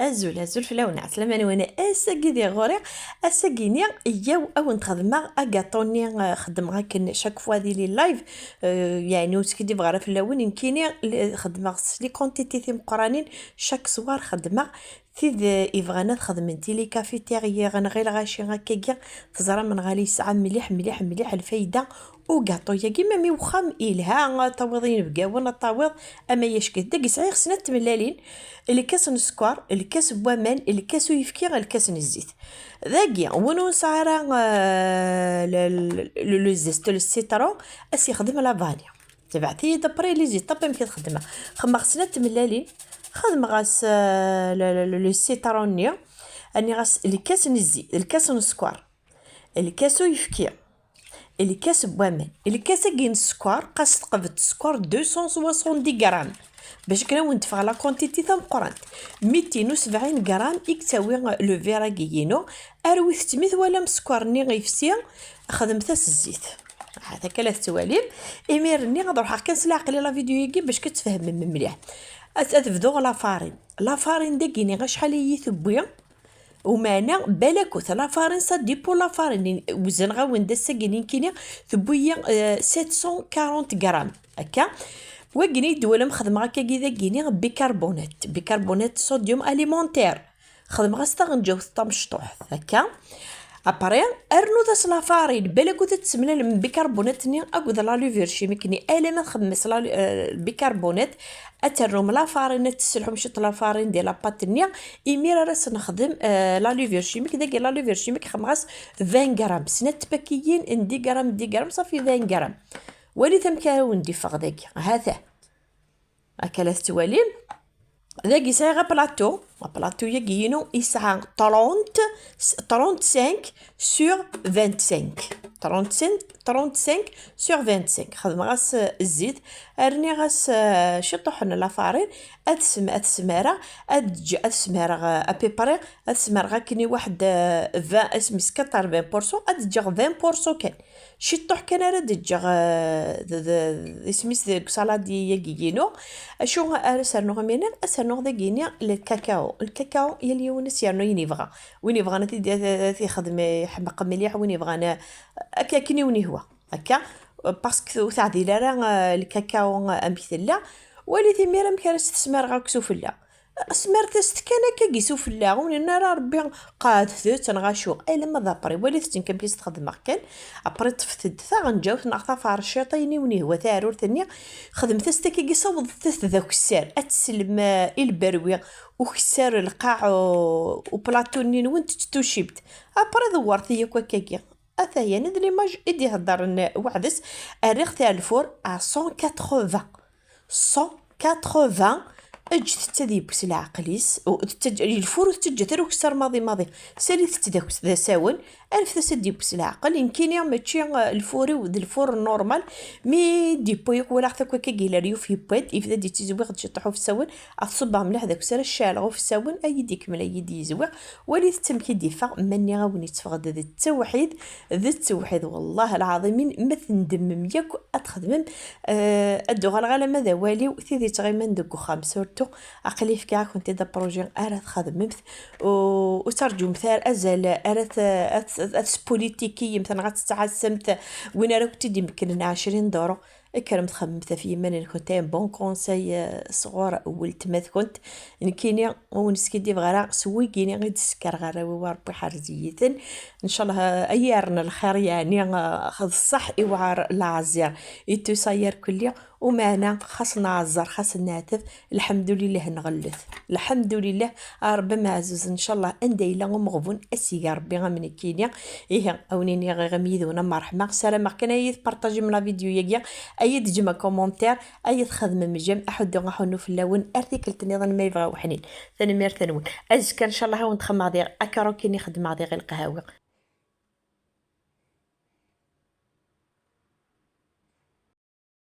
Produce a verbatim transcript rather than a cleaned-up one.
Azul, azul fell-awen, ɛeslama-nwen. Ass-agi di ɣur-i, ass-agi-ni, yyaw, a wen-d-xedmeɣ agaṭu-nni, eh, xeddmeɣ akken chaque fois di les lives, eh, yeɛni ur skiddibeɣ ara fell-awen, nekkini, l-, xeddmeɣ s les quantités timeqqranin, chaque soir xeddmeɣ. Tid, eh, ibɣan ad xedment i les cafétérias neɣ i lɣaci akkagi, teẓram neɣ ala yesɛa mliḥ, mliḥ, mliḥ lfayda ugaṭu-yagi, ma mi wexxam ilha, ad tawiḍ inebgawen, ad tawiḍ ama yacket. Dagi sɛiɣ snat tmellalin, lkas n sskeṛ, lkas n waman, lkas uyefki, lkas n zzit. Dagi, win ur nesɛi ara, eh, le, le, le, le zeste, le citron, ad s-yexdem la vanille. Tebɛet-iyi-d après les étapes amek ad xedmeɣ. Xedmeɣ snat tmellalin, xedmeɣ-as, eh, le, le, le, le citron-nni, rniɣ-as lkas n zzit, lkas n sskeṛ, lkas uyefki, lkas n waman. Lkas-agi n sskeṛ, xas tqebḍ sskeṛ deux cent soixante-dix grammes. Bac akken ad wen-d-teffeɣ la quantité tameqqrant. Mitin u sebɛin gram i yettawi le verre-agi-inu. Arwit-tt mi twalam sskeṛ-nni yefsi, xedmet-as zzit. Ahat akka la tettwalim. Imir-nni ad ruḥeɣ kan s leɛqel i la vidéo-agi bac ad tfehmem mliḥ. Ad, ad bduɣ la farine. La farine dagi-ni acḥal i yi-tewwi? Umeɛna, balakut, la farine, ça dépend la farine. Wezneɣ-awen-d ass-agi nekkini, tewwi-yi, euh, sept cent quarante grammes. Akka. Wagini i d-twalam xedmeɣ akkagi dagini bicarbonate. Bicarbonate sodium alimentaire. Xedmeɣ-as taɣenǧawt tamecṭuḥt. Akka. Après, rnut-as la farine. Balakut ad tessemlalem bicarbonate-nni akked la levure chimique-nni. Alamma txedmem-as la, euh, bicarbonate, ad terrum la farine, ad tesselḥum ciṭ la farine di la pâte-nni, imir ara s-nexdem, euh, la levure chimique. Dagi la levure chimique xedmeɣ-as vingt grammes, snat tpakiyin n dix grammes, dix grammes, safi vingt grammes. Walit amek ara wen-d-iffeɣ dagi, ha-t-a. Akka la tettwalim. Dagi sɛiɣ aplaṭu, aplaṭu-yagi-inu yesɛa trente, trente-cinq sur vingt-cinq. Trente-cinq, trente-cinq sur vingt-cinq. Xedmeɣ-as, euh, zzit, rniɣ-as, euh, ciṭuḥ n la farine, ad sem-, ad smareɣ, ad ǧ-, ad smareɣ, euh, à peu près, ad smareɣ akken i waḥed, euh, vingt, isem-is quatre-vingts pour cent, ad ǧǧeɣ vingt pour cent kan. Ciṭuḥ kan ara d-ǧǧeɣ, euh, d, d, d, isem-is deg usaladi-yagi-inu. Acu ara s-rnuɣ imir-nni? Ad s-rnuɣ dagi-ni lkakao. Lkakao, yal yiwen ad s-yernu ayen yebɣa. Win yebɣan ad t-id-, ad t-ixdem iḥmeq mliḥ, win yebɣan, euh, akka akken i wen-ihwa. Akka, parce que ur teɛdil ara, euh, lkakao, euh, amek tella. Walit imir amek ara s-tesmareɣ akk sufella. Smaret-as-t kan akkagi sufella, ur nenna ara Rebbi qeɛdet-tt neɣ acu. Alamma d après, walit-tt nekk amek i s-t-xedmeɣ kan. Après ṭṭfet-d taɣenǧawt neɣ taferciṭ, ayen i wen-ihwa taɛrurt-nni, xedmet-as-t akkagi, sawḍet-as-t d akessar. Ad teslem, euh, i lberwi, ukessar, lqaɛ, u, uplaṭu-nni-nwen, tettucibt. Après dewwret-iyi akk akkagi. Ata yan d l'image i d-iheddren weḥd-s. Rriɣ-t ar lfur à cent quatre-vingts. Cent quatre-vingts. Eǧǧet-t ad yewwes leɛqel-is. U tettaǧ-, lfur ur tettaǧǧat ara ukessar maḍi maḍi. Salit-t d ak-, d asawen. Anfet-as ad yewwes leɛqel. Nekkini mačči, eh, lfur-iw d lfur normal. Mi d-yewwi akk, walaɣ-t akk akka, yella ryuf yewwa-d, yebda-d yettizwiɣ-d ciṭuḥ ufsawen. Ad t-ṣubbeɣ mliḥ d akessar, ad ceɛleɣ ufsawen, ad yi-d-ikemmel, ad yi-d-yezwiɣ. Walit-t amek i d-iffeɣ, ma nniɣ-awen yetteffeɣ-d d ttewḥid, d ttewḥid, wellah lɛaḍim, ma tendemem yakk ad txedmem. Eh, ad d-uɣaleɣ alamma d awal-iw, tid yettɣiman deg uxxam, surtout, aql-i fkiɣ-akent-id apṛuji ara txedmemt, u, ur ttraǧumt ara azal ara t-, ad t-, ad tespolitikiyemt neɣ ad tettɛassamt win ara kent-id-imekknen ɛecrin duru. Kkremt xemmemt ɣef yiman-nkent, un bon conseil, eh, sɣur weltma-tkent. Nekkini ur wen-skiddibeɣ ara s wigini i d-ssekreɣ arraw-iw, a Rebbi ḥerz-iyi-ten. Ncallah, eh, ay yerren lxir, yeɛni, eh, d ṣṣeḥ iwɛer leɛziṛ. Ittusayer kulli, umeɛna xas nɛezzer, xas nɛeteb, lḥemdulillah nɣellet. Lḥemdulillah, a Rebbi ameɛzuz, ncallah anda yella umeɣbun, a s-ig Rebbi am nekkini. Ihi, a wen-iniɣ iɣim yid-wen am ṛṛeḥma. Ssarameɣ kan ad iyi-tparṭajem la vidéo-yagi, ad iyi-d-teǧǧem commentaire, ad iyi-txedmem j'aime, aḥuddu aḥunnu fell-awen, ar tikkelt nniḍen ma yebɣa uḥnin. Tanemmirt-nwen. Azekka, ncallah, a wen-d-xemmeɣ diɣ akarukin i xeddmeɣ diɣ i lqahwi.